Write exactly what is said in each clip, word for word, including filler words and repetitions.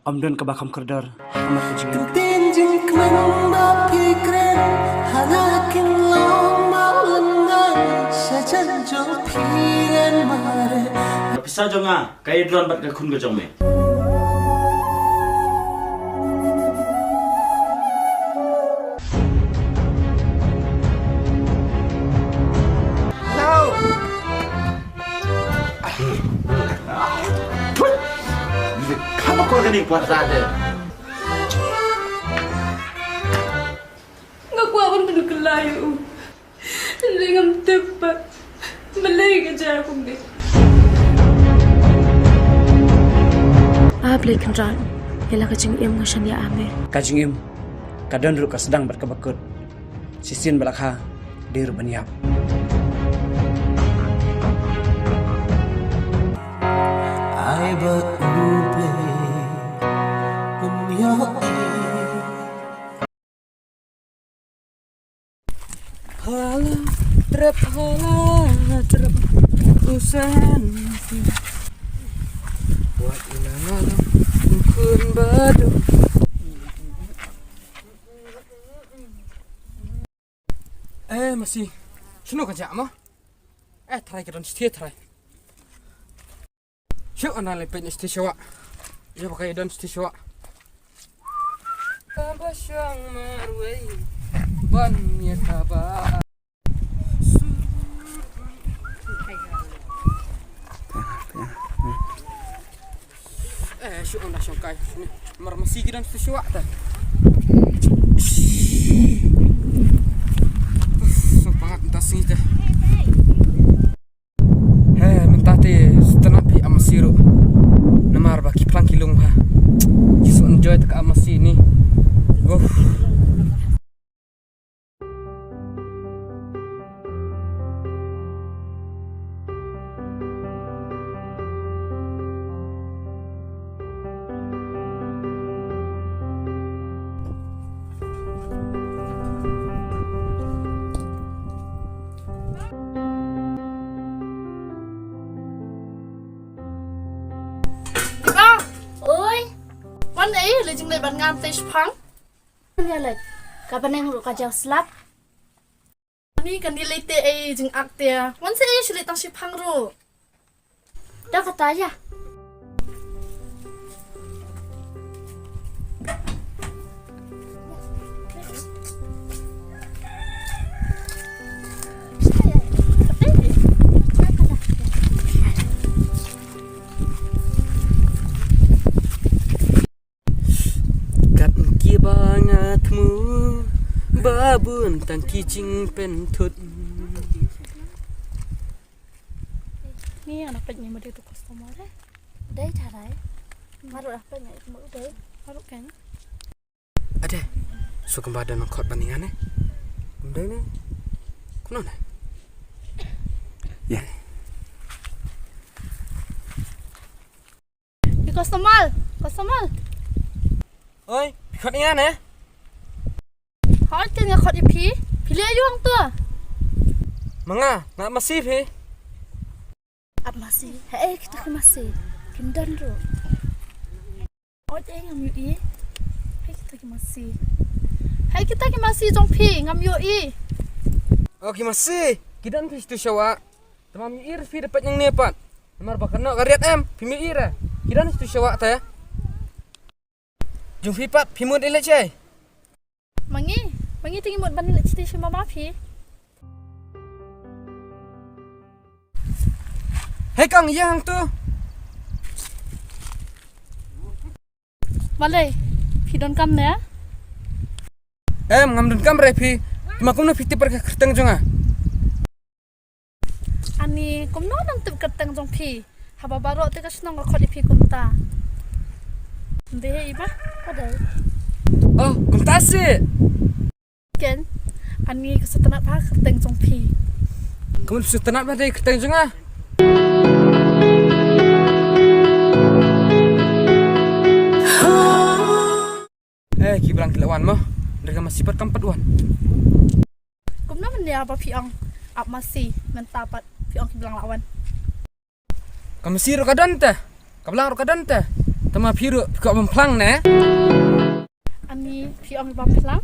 Ym don kaba kham kordor ha ka jingim. Ktien jingkmen ba phi kren ha la kin long ba lyngngai sha jan jong phi ren mare. Ka pisa jong nga ka ïadron bad ka khun ka jong me. Kham akor kane ka por. Nga kwah ban pynkylla ïa u. Hynrei ngam tip pat balei ka jia kumne. A Blei Kynrad, ïa la ka jingim nga shaniah ha me. Ka jingim ka don ruh ka sdang bad kaba kut. Shisien ba la kha, dei ruh ban ïap. Ai ba U Blei un ïohi. Hala trep, hala trep, u Santi. Wat ïa la nga long u khun baduk. Eh, masi. Shano ka jah mo? Eh, tharai ka don stia tharai. Shu ana leit peit na stia shuwa. Ïa ba ka ïa don stia shuwa. Kaba shong marwei ban ïa kaba. Eh, shu ong da shong kai. Ni, mar masi ki don stia shuwa ta. Uf, so pangat mynta sngi ta. He, mynta te sngewtynnat phi ap masi ruh. Namar ba ki phlang ki lung bha. Ki shu enjoy te ka ap masi ni. Uff. Oi. Wan ei, leit jingleit bad nga te shipang. Wan ïa leit. Ka bneng ruh ka jaw slap. Ani kan ïa leit te ei jingak te. Wan sa ei shu leit tang shipang ruh. Da kata ïa. Kat ki ba nga thmu ba bun tang ki jingpynthut. Ni ana peit ni ma dei tu customer eh. Dei tharai. Marut apa ni ma dei. Marut kan. Ade. Su kumba don khot ban ïa nga ne. Ym dei ne. Kumno ne? Ïa. Customer, customer. Oi, phi khot ïa nga ne? Hooid, nga khot ïa phi. Phi leh aïu hangto? Ma nga, nga ap masi phi. Ap masi? Haei kita ki masi? Kim don ruh. Hooid, ngam ïohi. Haei kita ki masi? Haei kita ki masi jong phi, ngam ïohi. Oh, ki masi. Ki don phi tu shawa. Te mam ïohi re phi da peit nangne pat. Namar ba ka noh ka riat em, phim ïohi re. Ki don tu shawa te. Jong phi pat, phi mut ïaleit shaei? Ma ngi, ma ngi te ngi mut ban ïaleit shatei sha mama phi. Hei kong, ïa hangto. Balei, phi donkam ne? Em, ngam donkam re phi. Te ma kumno phi tip pat ka kyrteng jong nga? Ani, kumno ngan tip kyrteng jong phi? Haba baroh te ka shnong ka khot ïa phi kumta. Ym dei hi ba? Ka dei. Oh, kumta shi. Ken, ani ka sngewtynnat bha kyrteng jong phi. Kumno sngewtynnat bha dei kyrteng jong nga? Eh, ki blang ki la wan mo. Hynrei ka masi pat kam pat wan. Kumno mynne ba phi ong ap masi mynta pat phi ong ki blang la wan. Ka masi ruh ka don te. Ka blang ruh ka don te. Tangba phi ruh phi kwah ban phlang ne? Ani phi ong ban phlang?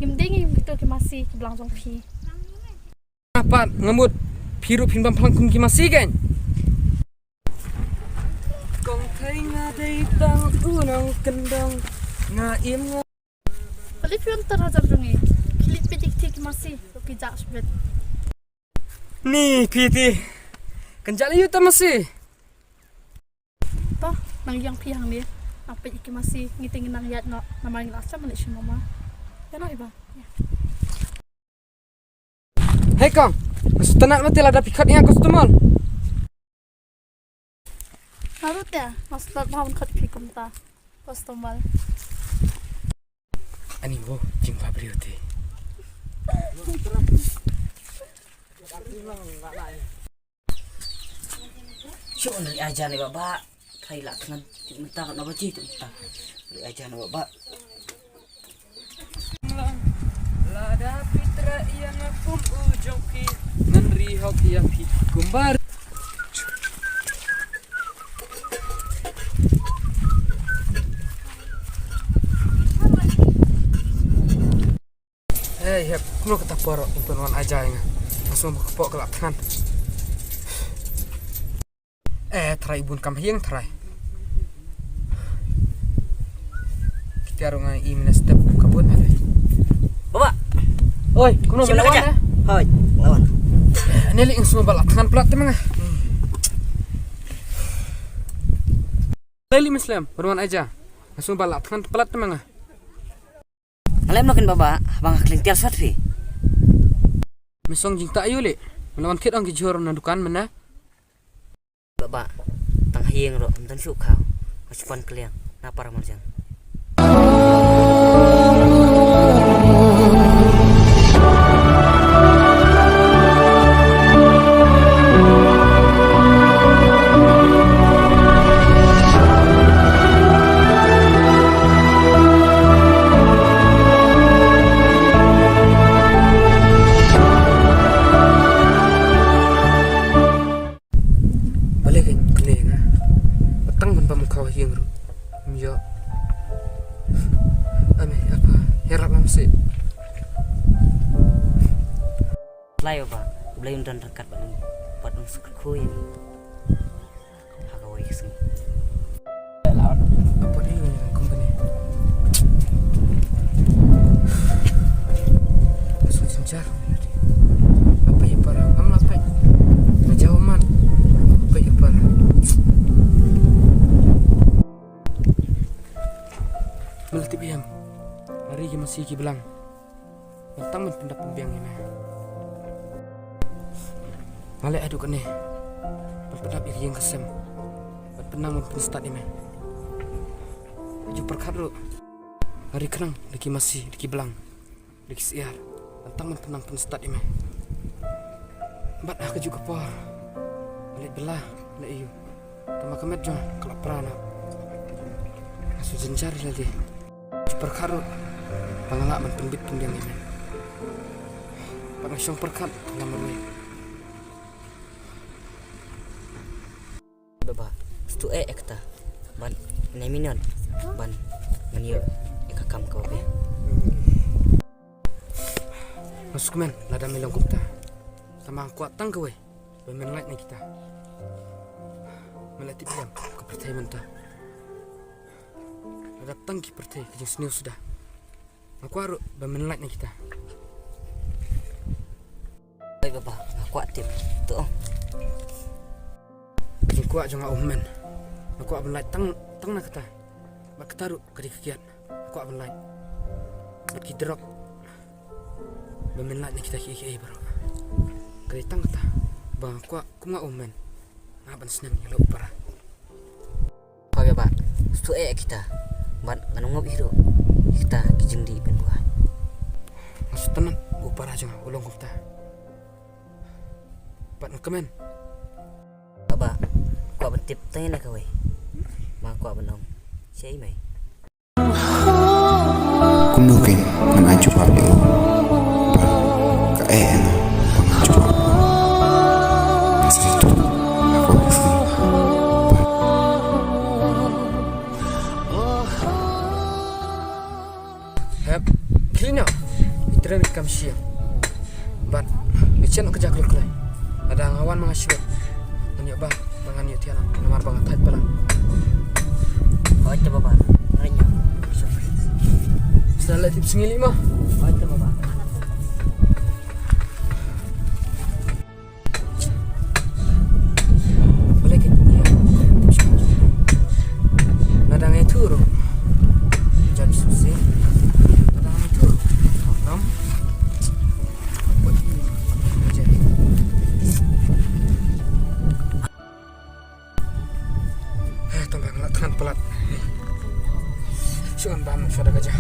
Ngim dei ngi ïa kito ki masi ki blang jong phi. Nga pat nga mut phi ruh phin ban phlang kum ki masi kein. Kong thei nga dei tang u nongkyndong, nga im nga. Balei phi wan tang ha jar jong ngi? Phi leit peit ïa kito ki masi ruh ki jah shibit. Ni phi te. Kan jah lei ïa uta masi. To, nang ïeng phi hangne. Nang peit ïa ki masi, ngi te ngi nang ïaid noh, namar ngi la shah ban leit sha mama. Ïa noh i ba. Hei kong, nga sngewtynnat ma te lada phi khot ïa nga customer. Nga ruh te, nga sngewtynnat bha ban khot ïa phi kumta customer. Ani mo, jingbhabriew te. Shu nri ajan ni baba. Thrai la thngan mynta, na ba ji mynta. Nri ajan ni baba. Lada phi trei ïa nga kum u jong phi, ngan ri hok ïa phi kumba. Eh, hep, kumno kata por, pynwan aja ïa nga. Nga sngew ba ka pok ka la thngan. Eh, trai bun kam hiang trai. Kita ruh nga i mena step ka bun ade. Baba. Oi, kumno ba la wan, eh? Hoi, la wan. Ani lei ïa nga sngew ba la thngan palat te ma nga. Lei lei Muslim, pynwan aja. Nga sngew ba la thngan palat te ma nga. Nga lem noh kin baba, haba nga khlem tiar sot phi. Me song jingtah aïu lei? Me la wan thied ong ki jhur na dukan mynne. Baba, tang ha ïing ruh ym don shuh khaw. Nga shu pan kylliang na para marjan. Balei kein kane nga? Ba tang ban bam khaw ha ïing ruh ym ïoh. Ame apa, ïarap lam seh. Blei baba, Blei un don ryngkat bad ngi, bad un sngewkyrkhu ïa ngi ha kawei ka sngi. Apa ni company? Sngewjynjar. Apa ïa para? Am la peit. Nga jaw man. Apa ïa para? Me la tip ïa nga. Lari ki masi ki blang. Ban tang ban pyndap pynbiang ïa me. Nga leh haduh kane ban pyndap ïa ka ïing ka sem, ban pynnang ban pynstad ïa me. Ka ju pyrkhat ruh, nga ri khnang da ki masi da ki blang da ki syiar ban tang ban pynnang pynstad ïa me. Bad ha ka ju ka por nga leit bylla, nga leit ïew. Tangba ka met jong nga ka la pra na. Nga sngewjynjar ïa lade. Shu pyrkhat ruh ba nga lah ban pynbit pynbiang ïa me. Bad nga shong pyrkhat ïa la marwei. Baba, stu eh ekta ban ne minot ban ngan ïoh ïa ka kam kaba biang. Nga sngewkmen lada me long kumta. Tangba nga kwah tang kawei ba men lait na kita. Me la tip ïa ka pyrthei mynta. Lada tang ki pyrthei ka jingsniew suda. Nga kwah ruh ba men lait na kita. Oi baba, nga kwah tip. To ong. Ka jingkwah jong nga um men. Nga kwah ban lait tang tang na kata. Bad kata ruh ka dei ka kiad. Nga kwah ban lait bad ki drok. Ba men lait na kita kiei kiei baroh. Ka dei tang kata ba nga kwah kum nga um men. Nga ban sneng ïa la u para. Pha bha ba stu eh kita. Bad ngan ong ïa u ruh kita ki jingdih pynbuaid. Nga sngewtynnat u para jong nga u long kumta. Bad nga kmen. Baba, kwah ban tip tang ïa kawei. Ma kwah ban ong. Shaei mai. Kumno kein ngan ai jubab ïa u? Bad ka eh ïa nga ba ngan jubab. Nga sa ïathuh ha kawei ka sngi. Ba, ba ngan ïa thiah lang, namar ba nga thait palat. Hooid te baba, nga ïa. Sa la tip sngi li ma. Hooid te baba. Balei kin ïa. Lada ngi thuru. Jan susi. Lada ngi thuru. Nam. Tang ba nga la thngan palat. Shu ngan bam sha da ka ja.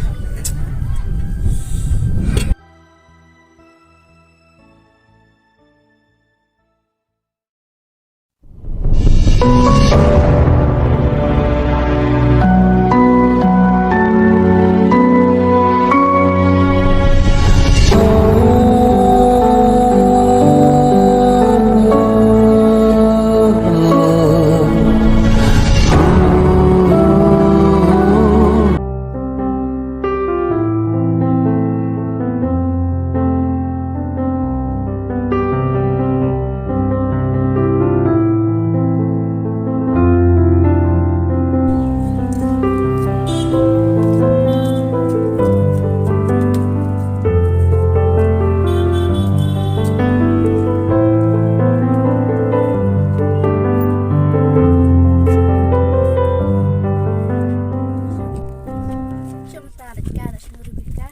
Shong ta da ka da shong Rebecca.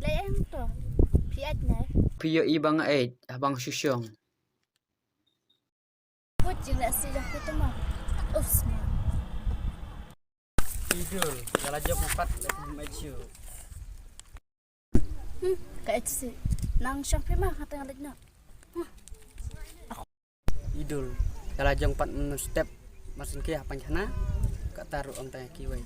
Lei em to. Phi ait ne? Phi ïohi ba nga ait, haba nga shu shong. Put jing leh si jong phi to ma. Ups ma. Idol, ïa la jong pat leh phi ait shu. Hmm, ka ait si. Nang shong phi ma, nga tang leit noh. Idol, ïa la jong pat mynstep, mar syn ki hapang khana, kata ruh ong tang kiwei.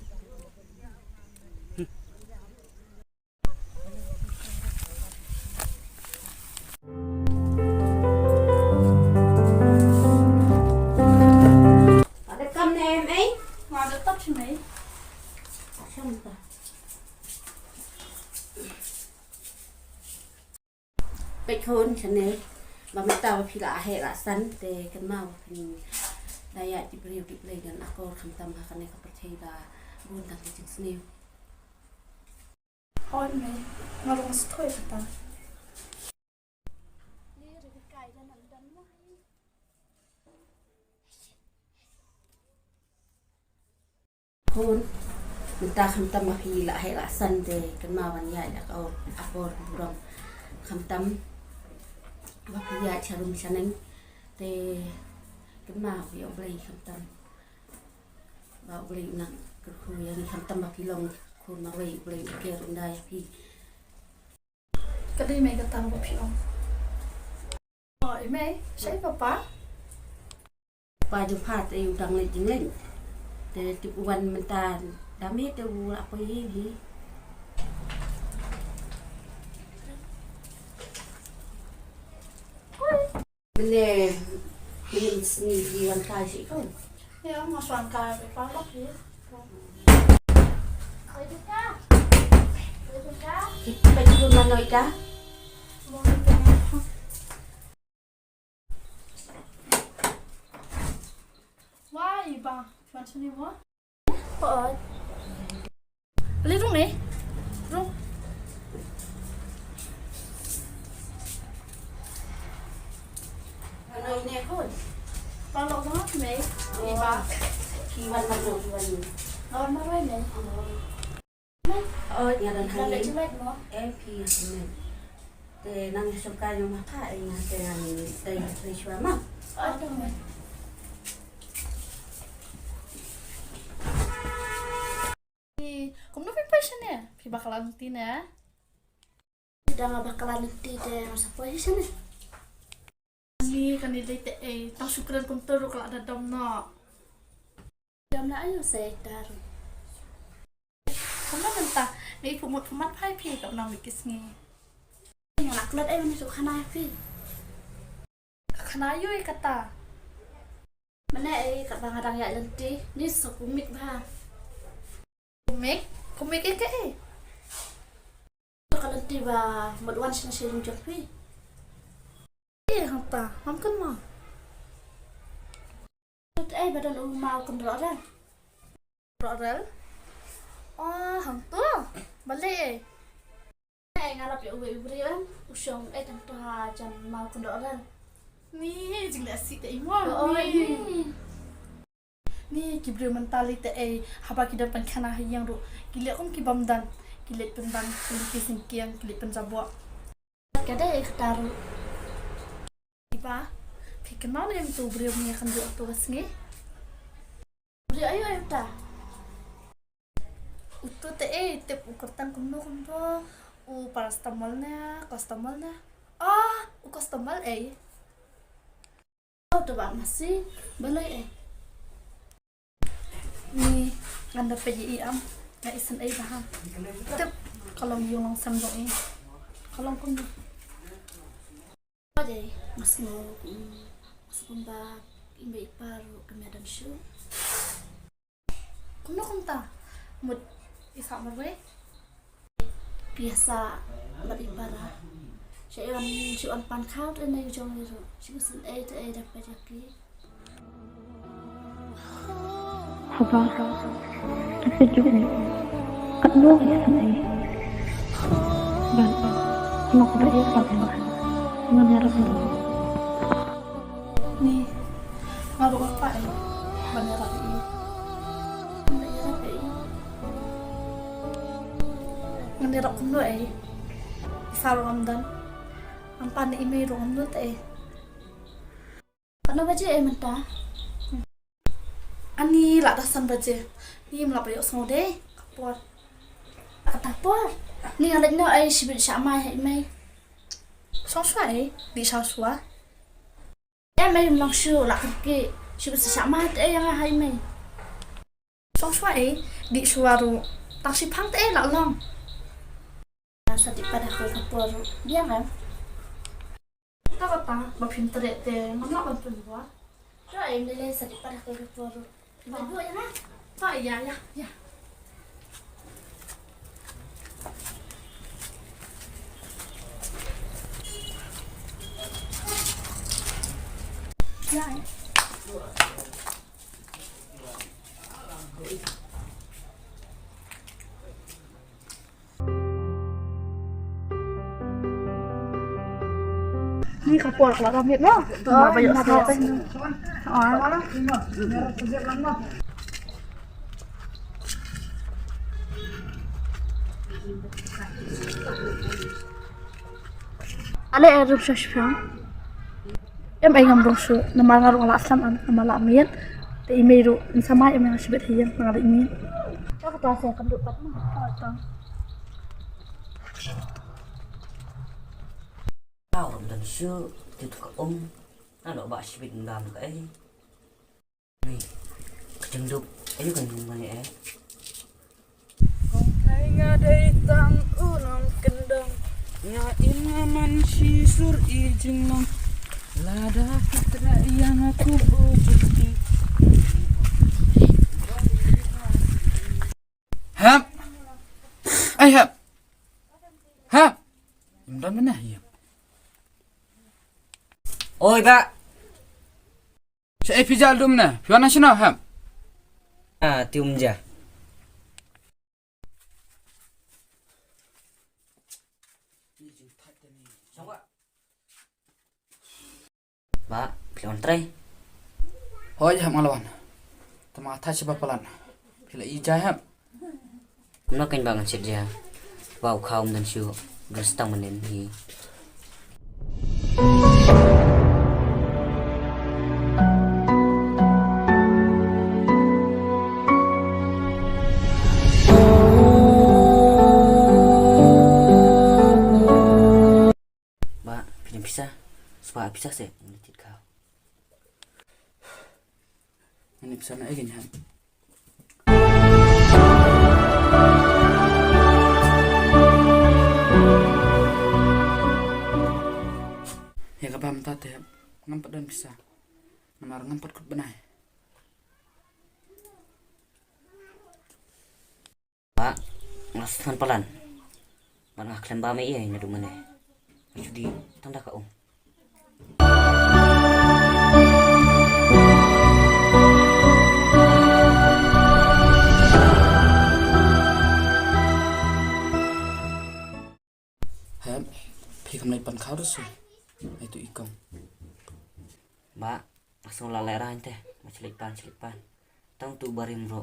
Ada kam ne em ei? Wa da tap shi mei. Shong ta. Peit khun, shane ba mynta ba phi la heh la san te kynmaw ba phin da ïaid ki briew ki blei don akor khamtam ha kane ka pyrthei ba bun tang ki jingsniew. Hooid mei, nga ruh nga sngewthuh ïa kata. Khun, mynta khamtam ba phi la heh la san te kynmaw ban ïaid ïa ka akor burom. Khamtam ba phi ïaid sha rum sha neng te kynmaw ïa U Blei khamtam. Ba U Blei u nang kyrkhu ïa ngi khamtam ba phi long khun marwei, U Blei u ker u nda ïa phi. Ka dei mei kata ba phi ong? Oh, i mei, shaei papa? Papa jong pha te u dang leit jingleit. Te tip u wan mynta da mei te u la poi hi hi. Mene, mene sngi hi wan kai shi ko. Ïa, nga shu wan kai papa lok hi. Oi, duka. Oi, duka. Kita juga mana ita? Wah, iba, cuman sini mo. Oi. Beli rung ni. Rung. Ano ini aku? Kalau banget ni. Iba. Kiwan mana kiwan ni? Lawan mana ni? Oh, nga don hangne. Eh, phi hangne. Te nang shong kai jong ma pha, eh, nga te ngan dei dei shwa ma. Kumno phi poi shane? Phi bakla lynti ne? Dang bakla lynti te nga sa poi shane. Ni kane dei te ei, tang shu kren kumta ruh ka la da dom noh. Dom na ayo sa tar. Kumno mynta, nga ïa pyrmut pyrmat phai phi ka bnai wik ki sngi. Nga la klet ei mynta shu khana ïa phi. Ka khana ïa kata. Mynne ei kata nga dang ïaid lynti, ni sa kumik bha. Kumik? Kumik ïa kaei? Ka lynti ba mut wan sha sha jong phi. Eh, hang Ta, ngam kynmaw. Tut ei ba don u maw kynroh rel. Kynroh rel? Oh, hangto. Balei ei? Ei, nga lap ïa uwei u briew em, u shong ei tang to ha jan maw kynroh rel. Ni, jingleh sih te i mo. Oh, ni. Ni ki briew mynta lei te ei, haba ki don pynkhana ha ïing ruh ki leh kum ki bym don, ki leit pynban ki lynti syngkiang, ki leit pynjaboh. Ka dei kata ruh. Iba, phi kynmaw ne em uto u briew mynne kynduh ha kato ka sngi? Briew aïu aïu uta? Uto te ei, tip u kyrteng kumno kumno, u paracetamol ne, costamol ne? Ah, u costamol ei. Oh, to ba masi, balei ei? Ni, ngan da peit ïa i am, nga isynei bha. Tip, ka long ïing long sem jong i. Ka long kumno? Ba dei, nga sngew, mm, nga sngew ba i mei i pa ruh kim ïadon shuh. Kumno kumta? Mut i sah marwei? Phi sah bad i para. Shu wan, shu wan pan khaw te ne jong i ruh. Shu syn ei te ei da peit ïa ki. Haba ka sejuk ni, katno ka ïasynei. Ban lok ba ïa ka ba ngan ïarap. Ni, nga ruh nga kwah ei ban ïarap ïa i. Ban ïarap ïa i. Ngan ïarap kumno ei? I sa ruh ngam don. Ngam pan ïa i mei ruh ngam don te ei. Katno baje ei mynta? Ani lah da san baje. Ni ym lah ba ïohsngew de. Ka por. Kata por. Ni nga leit noh ei shibit shah mai ha i mei. Shong shuwa ei, dih shong shuwa. Em ei, ym long shuh, lah kyrkieh. Shibit shah mai te ei ïa nga ha i mei. Shong shuwa ei, dih shuwa ruh. Tang shiphang te ei lah long. Sa dih pat ha kawei ka por ruh. Biang em? Kata kata, ba phim treh te ngam lah ban pynbua. To ei, ym lei lei, sa dih pat ha kawei ka por ruh. Phi ban buh ïa nga? To ei, ïa, ïa, ïa. Ïa, ïa. Ni ka por ka la miet mo. Ba ba ïoh sa. Ale, eh, ruh sha shipang. Em, eh, ngam rung shuh, namar nga ruh nga la slem, namar la miet. Te i mei ruh, yn sa mai, em, nga shibit hi ïeng, nga la miet. Ka kata sa ka duk pat ma. Tau rum dan shuh, tu tu ka um. Nga dok ba shibit ngam ka ei. Ni, ka jingdup, ayu kan jingmane eh. Kong kai nga dei tang u nongkyndong. Nga im nga man shi sur i jinglong. Lada ki treh ïa nga kum u jingti. Hep. Ai hep. Hep. Im don mane ïa. Oi, ba. Shaei phi jal dum ne? Phi wan na shano, hep? Ah, ti um ja. Ba, phi la wan trei? Hooid, hep nga la wan. Tang ma thait shaba palat. Phi la ïohi ja, hep? Kumno kein ba ngan shet ja. Ba u khaw um don shuh. Ba stang mynnin hi. Ba, phi don pisa. Spah pisa se. Ngan thied khaw. Ngan ïa pisa na ei kein hep. Ïa kaba mynta te hep ngam pat don pisa. Namar ngam pat kut bnai. Ba, nga sngewthuh palat. Ba nga khlem ba me ïa naduh mynne. Nga shu dih tang da ka um. Ado se. Ai tu i kong. Ba, asong la leh rang te. Ma chlik pan, chlik pan. Tang tu barim ro.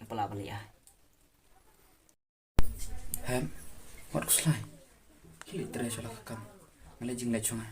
Pala pala ya. Hem. Wat kuslai. Kili tre chola kakam. Ngale jing le chunga.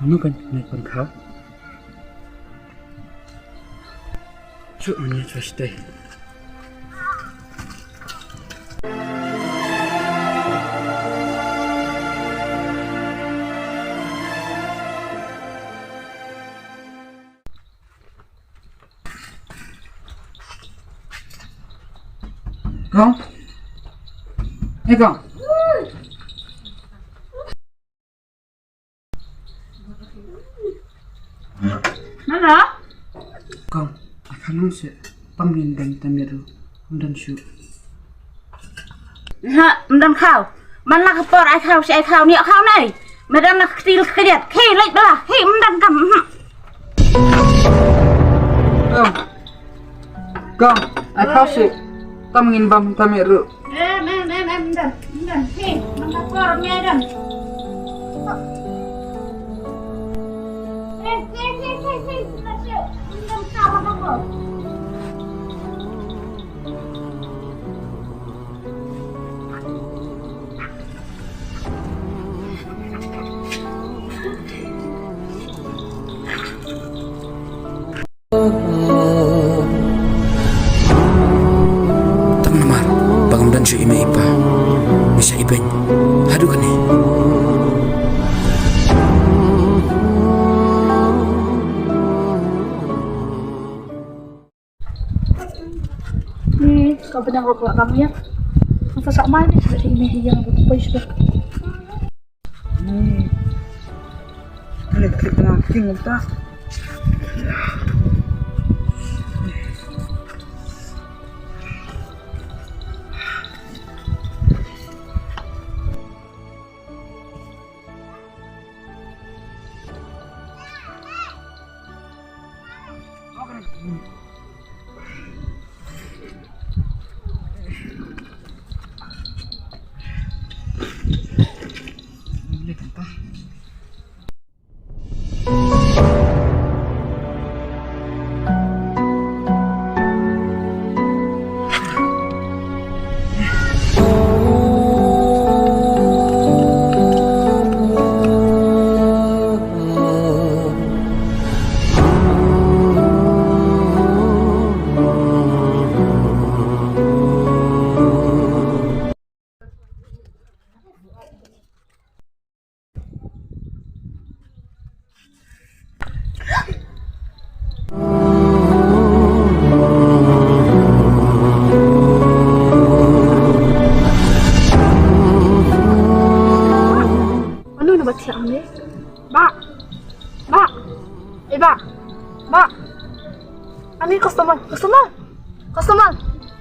Ano kan nai pun kha? Chu anya chu stay. Kong. Hey, Kong. Nana? Kong, ai kha nang se. Pang ngin dang tam ïa ru. Ym don shuh. Ha, ym don khaw. Man la ka por ai khaw se ai khaw, ni khaw nai. Me don la ka kti la ka kjat. Khie leit bala. Khie ym don kam. Kong. Kong, ai khaw sih. Tam ngin bam tam ïa ruh. Em, em, em, em, ym don, ym don. Hei, man ka por ngai don. Hei, hei, hei, hei, hei, ym don shuh. Ym don khaw man ka por. Tang namar ba ngam don shuh i mei i pa, nga shah ibeiñ haduh kane. Ni, ka bynta ko ka kam ïa. Ka sa mai ni, sa ri ni yang ko poi shuh. Ni. Ni, kita na king ta. Mano na ba thiah ne? Ba. Ba. Eh, ba. Ba. Ani customer, customer. Customer.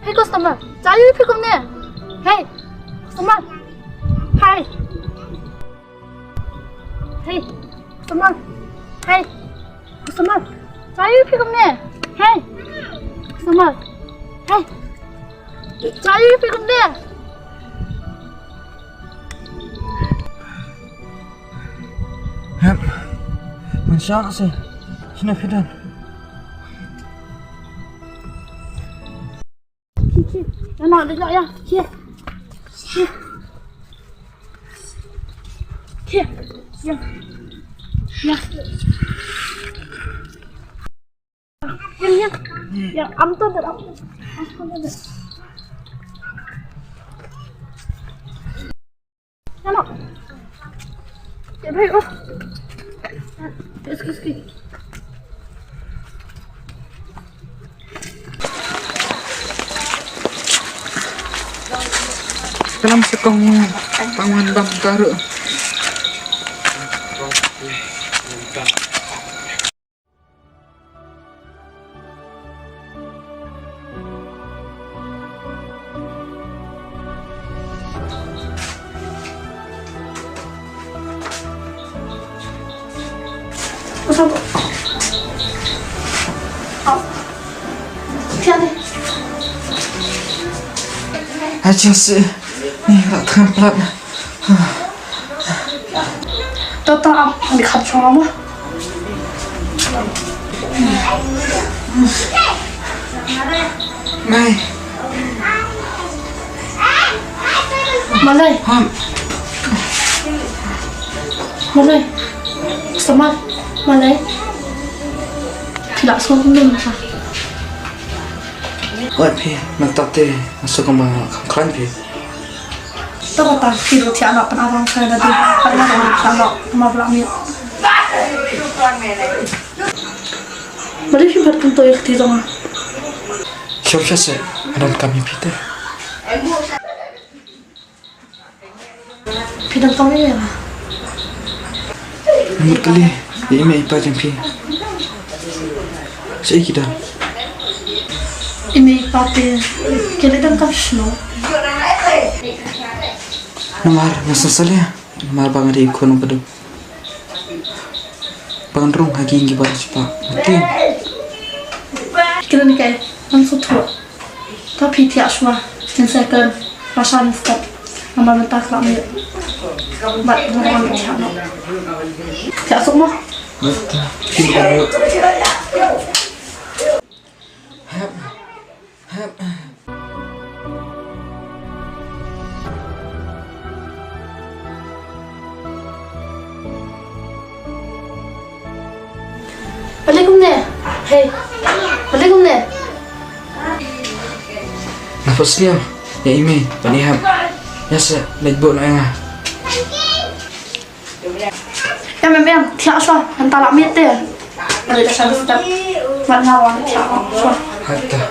Hey, customer. Cha ïohi phi kumne? Hey. Customer. Hey. Hey, customer. Hey, customer. Cha ïohi phi kumne? Hey, customer. Hey. Cha ïohi phi kumne? Hep. Ngan shah se. Shane phi don. Ki, ki. Nana, dei noh ïa. Ki. Ki. Ki. Ïa. Ïa. Ïa, ïa. Ïa, am to dei, am to. Am to dei. Nana. Ïa, bhai, oh. Excuse, excuse. Dalam sekong tang wan bam karu. Aja sih, ni rak tengah pelat. Tata am, ambil khap sama mo. Nai. Malai. Ham. Malai. Selamat. Malai. Tidak semua belum. Wat phi, mynta te nga sngewbha ban kham khlaiñ phi. To kata phi ruh thiah noh, pynarong sa da dei. Pynarong sa noh, ma bla miet. Balei phi bat kumto ïa ka kti jong nga? Sngewbha seh, nga donkam ïa phi te. Phi donkam ïa nga? Mut kali ïa i mei i pa jong phi. Sa i ki don? I mei i pa te ki leh donkam shnong. Namar nga sngewsih ïa, namar ba nga dei i khun u Badu. Ba ngan rung ha ki ïing ki bar shipa. Mut ïa ki leh ni kai, ngan sngewthuh. To phi thiah shuwa, ngin sa kren, rasha ngin step. Namar mynta ka la miet. Bad ngam wan thiah noh. Thiah suk mo. Phi ka miet. Hep. Hep. Balei kumne? Hei. Balei kumne? Nga pyrshah ïa i mei ban ïahap. Ïa sa leit buh noh ïa nga. Em em em, thiah shuwa, ngan ta la miet te. Balei da sha step. Mat nga wan thiah shuwa. Hata.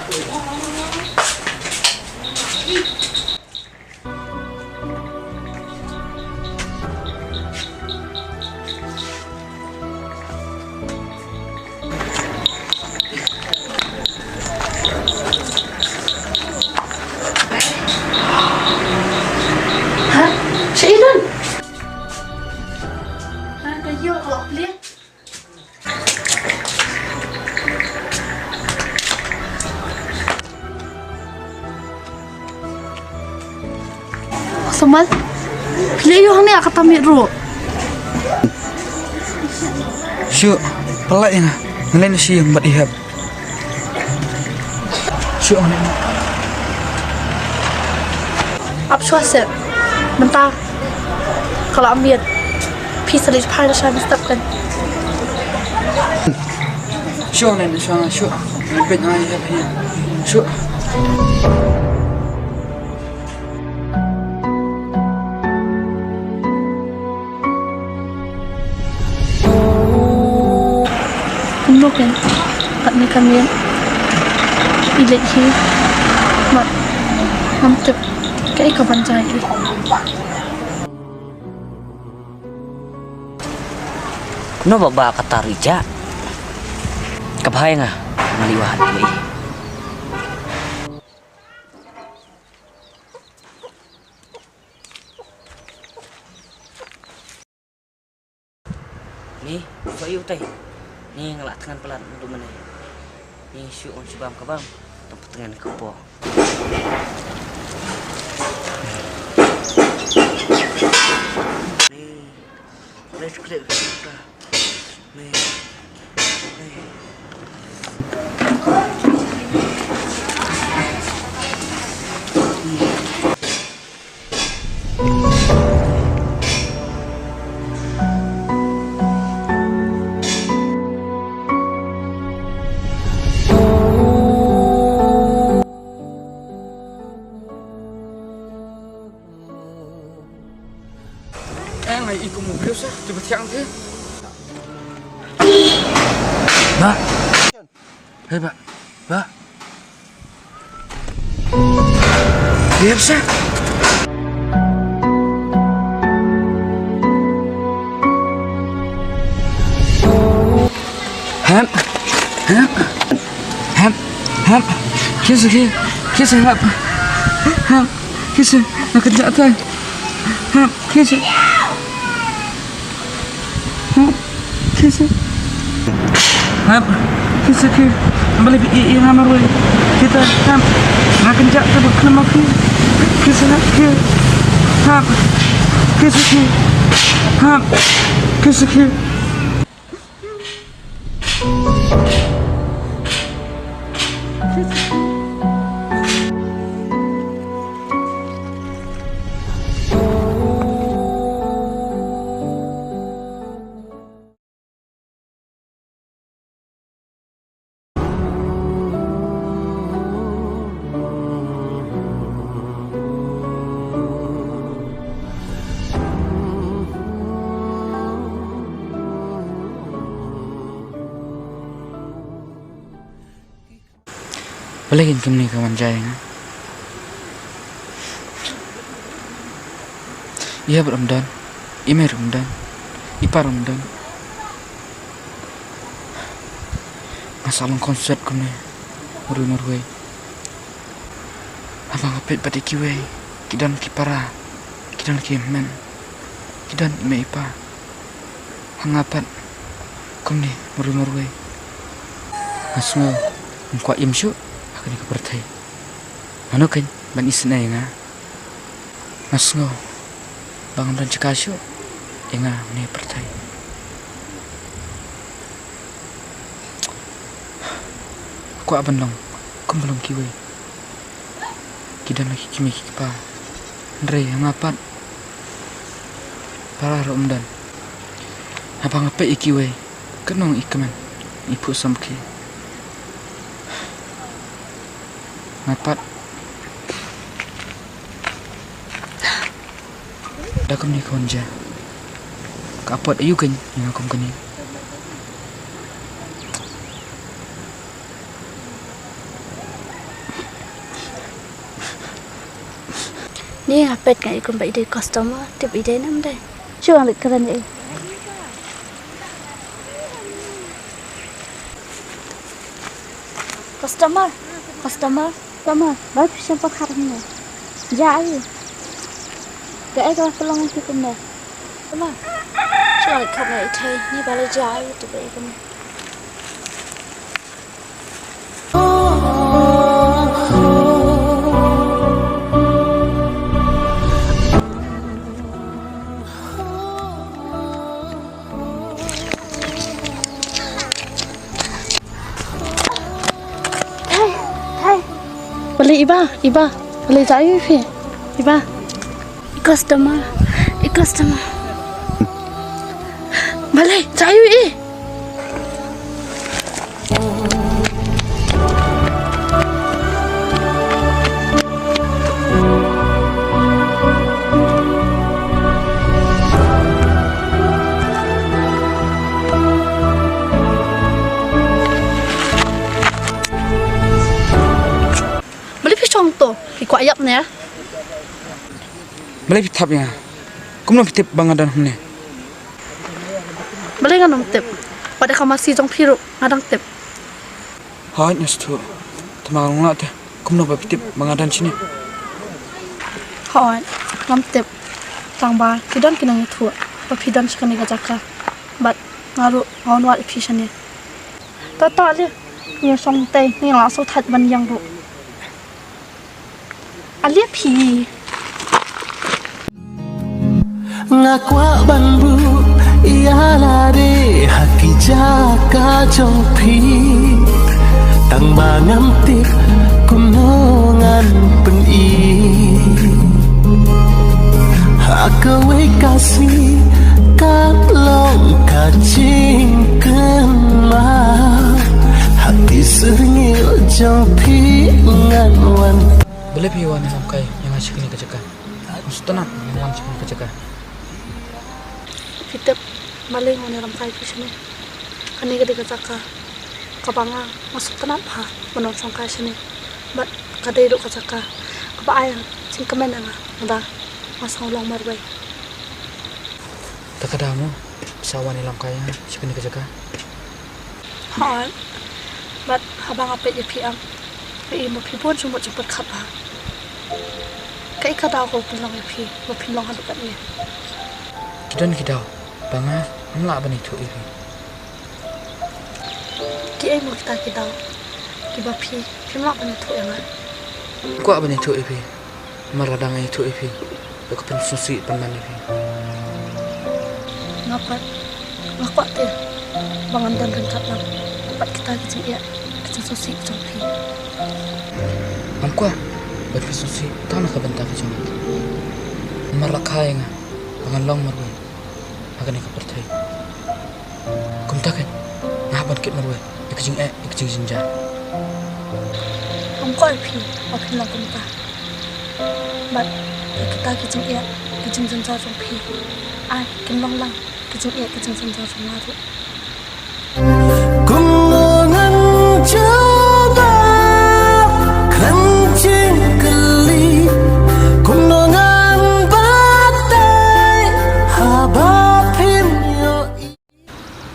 Ha? Sha i don? Ha, ka ïoh ka la plie. Samal, phi leh ïoh hangne ka tam miet ruh. Shu, pynlait ïa nga. Nga leit na sha ïing bad i hep. Shu, nga leit. Ap shuwa seh. Mynta ka la miet. Phi sa leit phai na sha step kan. Shu, nga leit na sha nga, shu. Nga leit na sha nga, shu. Kumno ken, katne ka miet i leit hi. Mat, ngam tip kaei ka ban jia hi. Kumno ba ba kata ruh i jah. Ka bha ïa nga, nga leit wad ïa i. Ni, shu ïa utai. Ni nga la thngan palat naduh mynne. Ni shu on shu bam ka bam. Tang patngan ka po. Ni, let's click. Ni. Ni. Eh, nga i kum u briew sa, te ba thiang te. Ba. Hei, ba. Ba. Briew sa. Hep. Hep. Hep. Hep. Khie sha khie. Khie sha hep. Hep. Khie sha. Nga kynjah te. Hep. Khie sha. Hep. Khie sha. Hep. Khie sha khie. Balei phi ïeh ïa nga marwei? Khie te. Hep. Nga kynjah te ba khlem ma phi. Khie sha hep khie. Hep. Khie sha khie. Hep. Khie sha khie. Balei kein kumne ka wan jia ïa nga? I hep ruh ym don, i mei ruh ym don, i pa ruh ym don. Nga sa long khonswet kumne marwei marwei. Haba nga peit pat ïa kiwei, ki don ki para, ki don ki hynmen, ki don i mei i pa. Ha nga pat kumne marwei marwei. Nga sngew ngam kwah im shuh ha kane ka pyrthei. Mano kein ban isynei ïa nga? Nga sngew ba ngam don jaka shuh ïa nga ha kane ka pyrthei. Nga kwah ban long kum ba long kiwei. Ki don la ki kmie ki kpa, hynrei ha nga pat para ruh ym don. Haba nga peit ïa kiwei, katno i kmen, i phuh samrkhie. Nga pat da kumne ka wan jia. Ka apot aïu kein ïa nga kum kane? Ni nga peit nga i kumba i dei customer, tip i dei ne ym dei. Shu nga leit kren ïa i. Customer, customer. Tama, ba phi shem pat khat hangne. Jia aïu? Kaei kaba pynlong ïa phi kumne? Tama, shu nga leit khat ïa i thei, ni ba la jia aïu te ba i kumne. Thei, thei. Balei iba, iba. Balei jia aïu phi? Iba. I customer, i customer. Balei jia aïu i? Balei phi shong to? Phi kwah ïap ne? Balei phi thap ïa nga? Kumno phi tip ba nga don hangne? Balei ngan ym tip? Wat ïa ka masi jong phi ruh nga dang tip. Hooid, nga sngewthuh. Tangba nga ong te, kumno ba phi tip ba nga don shane? Hooid, ngam tip. Tangba ki don ki nongïathuh ba phi don sha kane ka jaka. Bad nga ruh nga wan wad ïa phi shane. To to ale, ngi shong tei, ngi la shu thait ban ïeng ruh. Ale phi. Nga kwah ban buh ïa lade ha ki jaka jong phi. Tangba ngam tip kumno ngan pyni. Ha kawei ka sngi ka long ka jingkynmaw. Ha ki syrngiew jong phi ngan wan. Balei phi wan ïalam kai ïa nga sha kane ka jaka? Nga sngewtynnat ban wan sha kane ka jaka. Phi tip, balei nga wan ïalam kai phi shane? Kane ka dei ka jaka kaba nga, nga sngewtynnat bha ban wan shong kai shane. Bad ka dei ruh ka jaka kaba ai jingkmen ïa nga, lada nga sngew long marwei. Te ka daw mo phi sa wan ïalam kai ïa nga sha kane ka jaka? Hooid. Bad haba nga peit ïa phi, nga ïohi ba phi bun jingmut jingpyrkhat bha. Kaei ka daw kaba pynlong ïa phi ba phin long haduh katne? Ki don ki daw ba nga ngam lah ban ïathuh ïa phi. Kiei mo kita ki daw kiba phi phim lah ban ïathuh ïa nga? Kwah ban ïathuh ïa phi. Namar lada nga ïathuh ïa phi, ïoh ka pynsngewsih pynban ïa phi. Nga pat, nga kwah te ba ngan don ryngkat lang bad kita ki jingeh ki jingsngewsih jong phi. Ngam kwah ban pynsngewsih tang na ka bynta ka jong nga. Namar la kha ïa nga ba ngan long marwei ha kane ka pyrthei. Kumta keiñ nga hap ban kit marwei ïa ka jingeh, ïa ka jingjynjar. Ngam kwah ïa phi ba phin long kumta. Bad ïa kita ki jingeh ki jingjynjar jong phi, ai, kin long lang ki jingeh ki jingjynjar jong nga ruh. Kumno ngan jubab khlem jingkylli, kumno ngan batai haba phim ïohi.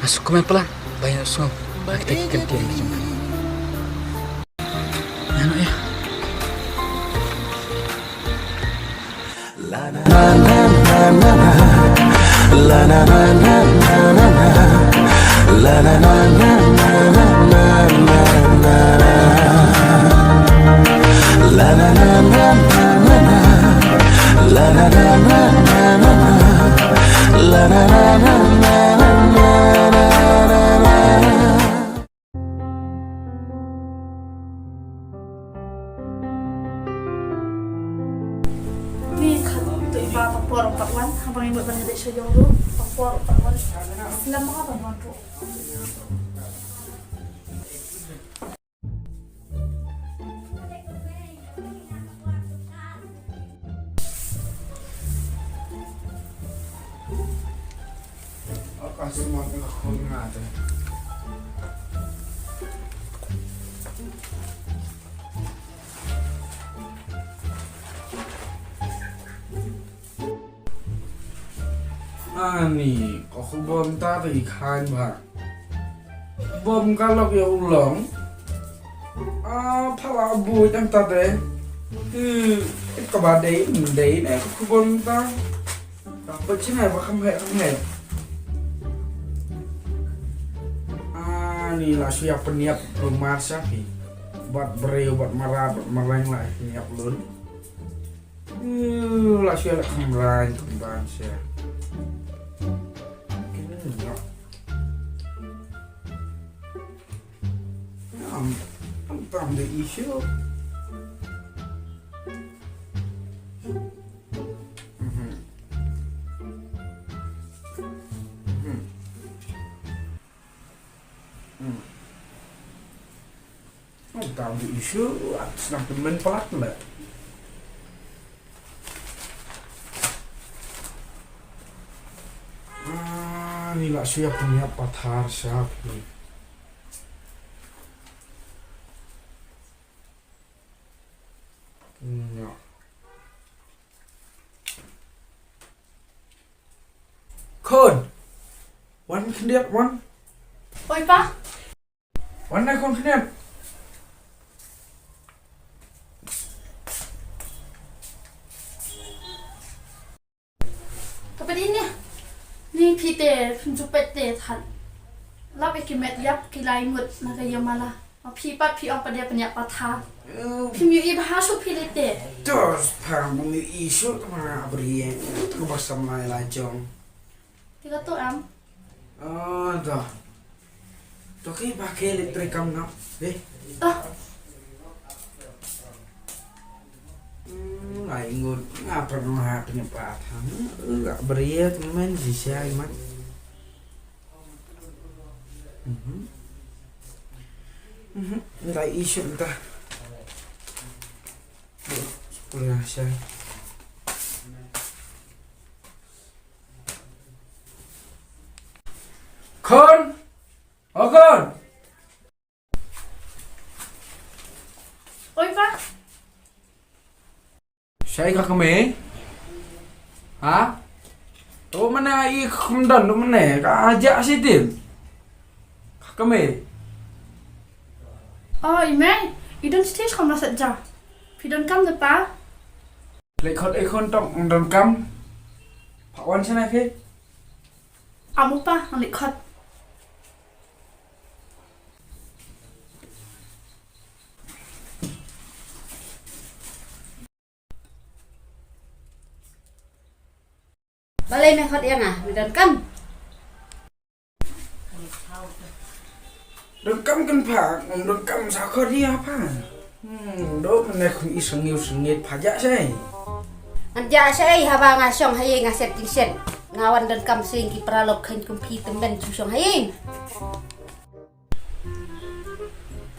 Nga sngewkmen palat ba ïa sngewbha kita ki kyntien ki jong phi. Ïa noh ïa. Ni khat tu i ba, ba por pat wan, haba ngi mut ban ïadei sha ïew ruh, ba por pat wan. Slem ma ka ban wan ruh. Ani, ka khubor mynta te i khan bha. Bom ka lok ïa u long. A, phala bu jam ta te. Te, kaba dei, dei ne ka khubor mynta. Ka pynchynai ba kham heh, kham heh. Ani, la shu ïa pynïap lumar sha phi. Bad briew, bad mrad, bad mreng la pynïap lun. Uh, la shu la khamran khamran sha. Kini ni. Am, am tam de issue. Mhm. Mhm. Hmm. Oh, tau di issue, at snap temen pelat le. Ah, ni la siap ni apa thar siap ni. Hmm, ya. Khun. Wan khyndiat wan. Oi pa. Wan nai khun khyndiat. Ka pdin ni. Ni phi te phin ju peit te than. Lap ïa ki met ïap ki lai ngut na ka ïa mala. Ma phi pat phi ong pat de pynïap pathar. Phim ïohi bha shuh phi lei te. Tos pha bym ïohi shuh ka ma bri. Ka ba sam lai la jong. Te ka to em. Ah, to. To ki ba ke electric kam na. Eh. To. Hmm, lai ngut nga pernah ha penyempat. Hmm, eh, beri ya teman di saya mat. Mhm. Mhm. Lai isu entah. Sepuluh saya. Khun! O khun! Oi pa. Shai ka kmie? Ha? To mane i khum don to mane ka aja sitin. Ka kmie. Oh, i mei, i don stage kham la set ja. Phi donkam da pa? Leit khot ei khun tong, donkam. Pha wan shane phi. Amo pa, ngan leit khot. Balei me khot ïa nga, me donkam? Donkam kan pha, ngam donkam sa khot ïa pha. Hmm, doh mynne khun i sngewsyngiet pha jah shai. Ngan jah shai haba nga shong ha ïing nga set jingset. Nga wan donkam sing ki paralok khein kum phi tymmen shu shong ha ïing.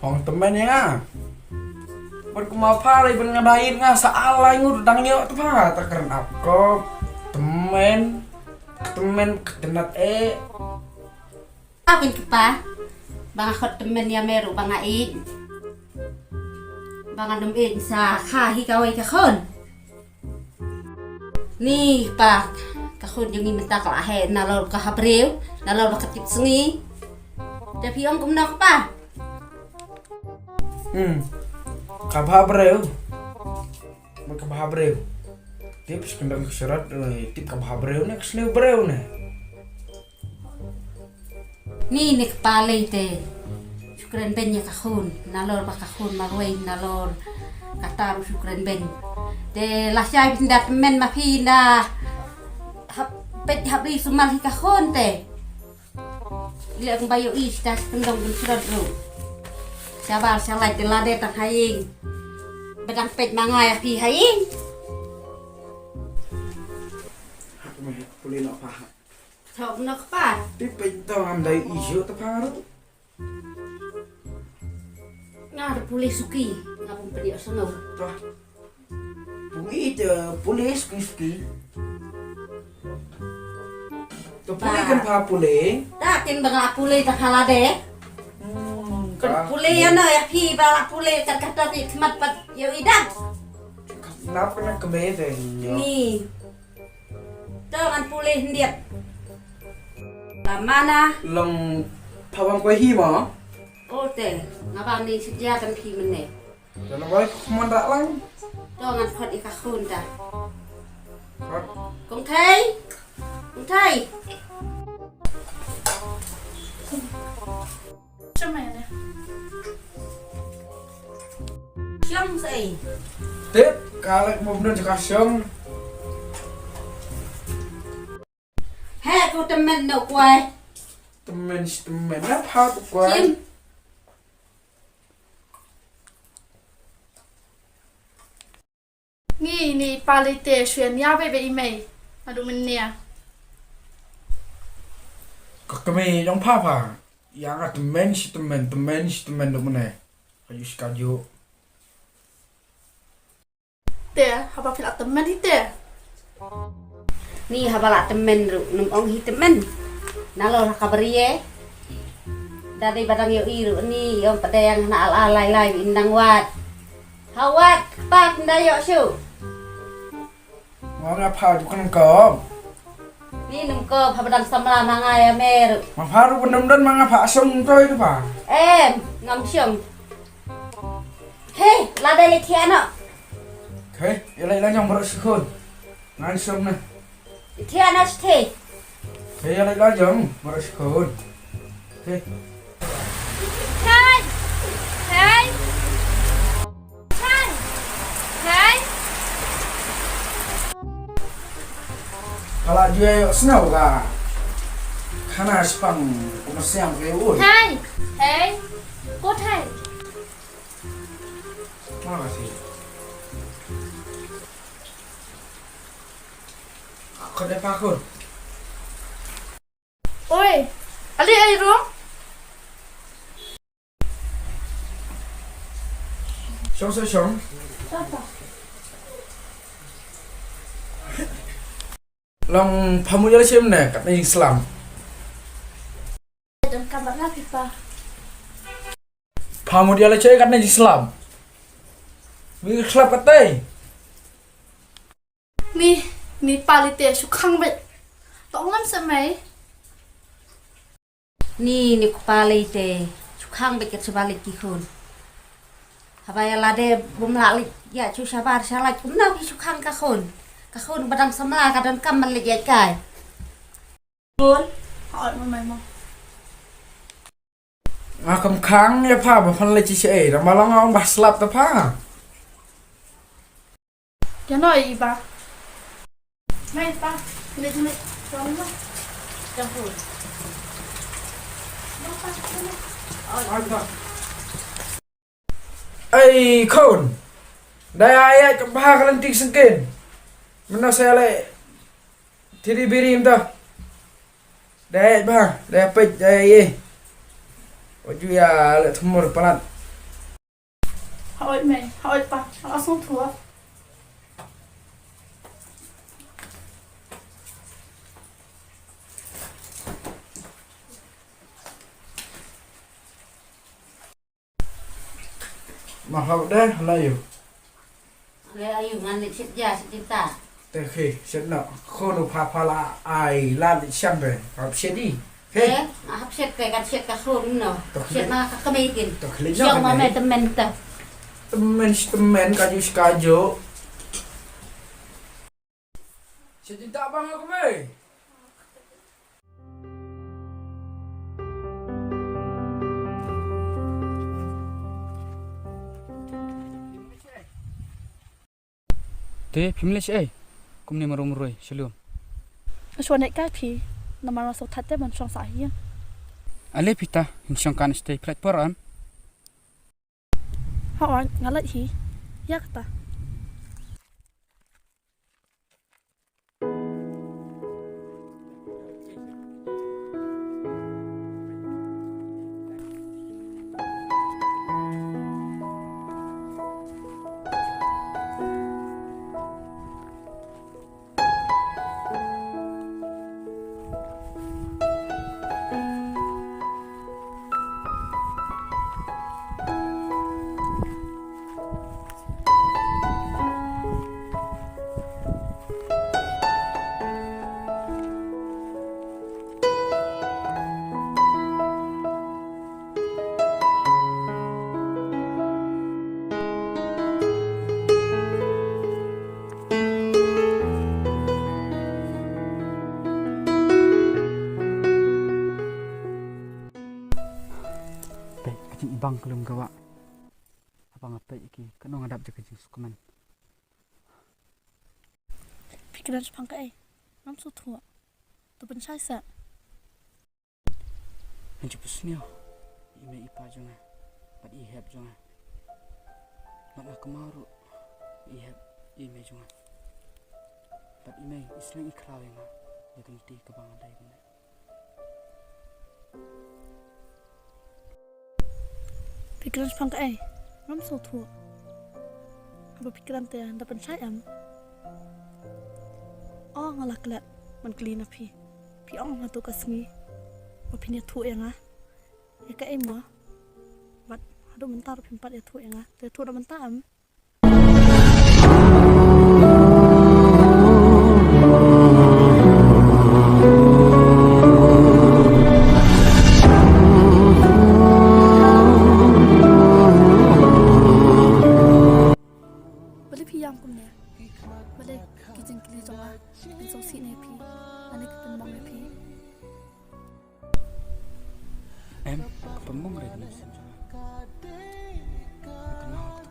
Phong tymmen ïa nga. Bad kumba pha lei ban nga dait nga sa alai ngut dang ïoh tu pha ta kren ap kop. Tymmen. Tymmen ketenat eh. Akin kpa. Ba nga khot tymmen ïa me ruh ba nga ïeit. Ba nga dum ïeit sa kha hi kawei ka khun. Ni pa, ka khun jong ngi mynta ka la heh nalor ka ha briew, nalor ba ka tip sngi. Te phi ong kumno kpa? Hmm. Ka bha briew. Ba ka bha briew. Tip skyndang ka sharat, eh, tip ka bha briew ne, ka sniew briew ne. Ni ne kpa lei te. Shu kren beiñ ïa ka khun, nalor ba ka khun marwei, nalor kata ruh shu kren beiñ. Te lashai phi da tymmen ma phi da hap peit hap ri sumal hi ka khun te. Leh kumba ïohi sha skyndong ban srot ruh. Shabar shalait te lade tang ha ïing. Ba dang peit ma nga ïa phi ha ïing. Hap me pule noh pha hap. Thok nok pa. Ti peit to ngam dei issue to pha ruh. Nga ruh pule suki, nga pun pynïoh sngew. To. Pule te pule suki suki. To pule kan pha pule. Ta kin ba nga pule ta khala de. Hmm, kan pule ïa no ïa phi ba la pule kat kat ti khmat pat ïa i dak. Nap kena kembe te. Ni. To ngan pule hyndiat. Ka mana. Long pha bang kwai hi ma. O te, nga bang ni sejia kan phi mene. Te long kwai khman dak lang. To ngan khot i ka khun ta. Khot. Kong Thei. Kong Thei. Shong ei. Tip, ka lek mo bnun jaka shong. He, ko tymmen no kwai. Tymmen shi tymmen na pha ko kwai. Shim. Ni, ni pale te shu ïa nia beit beit i mei. Adu mynnia. Ka kmie jong pha pha. Ïa nga tymmen shi tymmen, tymmen shi tymmen du mynne. Ka ju shi ka ju. Te, haba phi la tymmen hi te. Ni haba la tymmen ruh, nym ong hi tymmen. Nalor ha ka brie. Da dei ba dang ïohi ruh ni, ïoh pdeng na al al lai lai, in dang wad. Ha wad, kpa kin da ïoh shuh. Nga nga pha ju kynkob. Ni nym kob, haba dang samla ma nga ïa me ruh. Ma pha ruh ba nym don ma nga pha shong toi tu pha. Em, ngam shong. He, la dei leit thiah noh. He, ïa leit la jong baroh shi khun. Ngan shong na. Thiah na sthei. Hei, ïa leit la jong, baroh shi khun. Hei. Hei. Hei. Hei. Hei. Ka la ju ïoh snow ka. Khana spang, kumasiam ke ui. Hei. Hei. Ko thei. Ma ka si. Khot dei pa khun. Oi, ali ai ro. Shong sa shong. Long pha mut ïa la shim ne, katne jingslam. Don kam ba nga pipa. Pha mut ïa la shai katne jingslam. Wi slap katei. Ni, ni pale te shu khang beit. Tong lam sa mei. Ni, ni ko pale te shu khang beit kat shu balik ki khun. Haba ïa lade bym lah leit ïa shu shabar sha lait kumno phi shu khang ka khun. Ka khun ba dang samla ka donkam ban leit ïa kai. Khun. Hooid, mama, mama. Nga kam khang ïa pha ba phan leit sha ei, dang ba long ong ba slap ta pha. Ïa no i ba. Mai pa, leit leit. Wan ma. Jang hu. Ai khun. Dai ai ai ka bha ka lynti sengken. Mano sa le. Tiri biri mta. Dai ai bha, dai ai pej, dai ai ye. Oju ya le thumur palat. Hooid mei, hooid pa, nga la sngewthuh. Ma hau deh, la yu. Le ayu ngan leit shet ja shet jinta. Te khi, shet no. Khun u pha pha la ai la leit shem be. Hap shet di. He? Eh, nga hap shet te kan shet ka khun no. Tok shet leit. Ma ka kmei kin. Tok leit no. Shong ma me temen ta. Temen shi temen kaju shi kaju. Shet jinta bang aku mei. Te phim leh shaei? Kumne marum roi shalom. Shwa ne ka phi. Namar nga sngewthuh te ban shong sa hi. Ale phi ta, hin shong kan stay flat por an. Ha wan nga lait hi. Ïa kata. Peit ka jingibang ka lum ka wah. Haba nga peit ïa ki, ka nong adap jaka jingsukmen. Phi kren shaphang kaei? Ngam sngewthuh. To pynshai sa. Ngan shu pynsngew ïa i mei i pa jong nga bad i hep jong nga. Bad nga kynmaw ruh i hep i mei jong nga. Bad i mei i sleng i khraw ïa nga ïa ka lynti kaba nga dei mynne. Phi kren shaphang kaei? Ngam sngewthuh. Haba phi kren te da pynshai em? O nga la klet ban kylli na phi. Phi ong hato ka sngi ba phin ïathuh ïa nga ïa kaei mo? Bad haduh mynta ruh phim pat ïathuh ïa nga. Te ïathuh da mynta em? Balei phi ïam kumne? Balei ki jingkylli jong nga ki pynsngewsih ne phi? Lane ki pynmong ne phi? Em, ka pynmong re ka mynsiem jong nga. Ka nang ka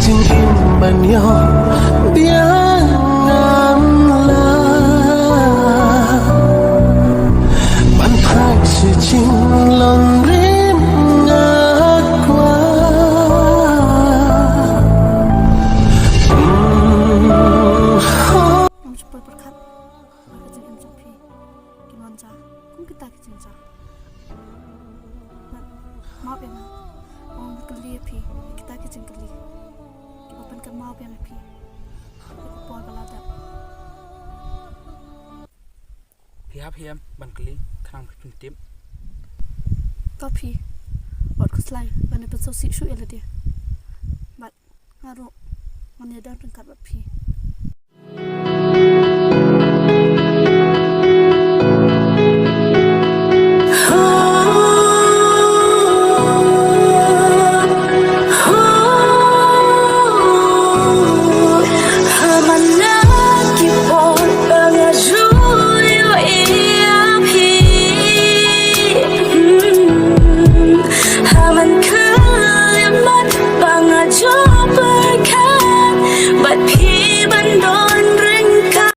jingim ban ïoh biang ngam lah ban phai sha jinglong rim nga kwah. Ngam shu poi pyrkhat ba ka jingim jong phi kin wan ja kum kita ki jingjia. Bad map ïa nga, ong kylli ïa phi ïa kita ki jingkylli kiba pynkynmaw biang ïa phi ïa ka por ba la dep. Phi hap hi em ban kylli khnang ba phin tip? To phi, wat khuslai ban pynsngewsih shuh ïa lade. Bad nga ruh ngan ïadon ryngkat bad phi.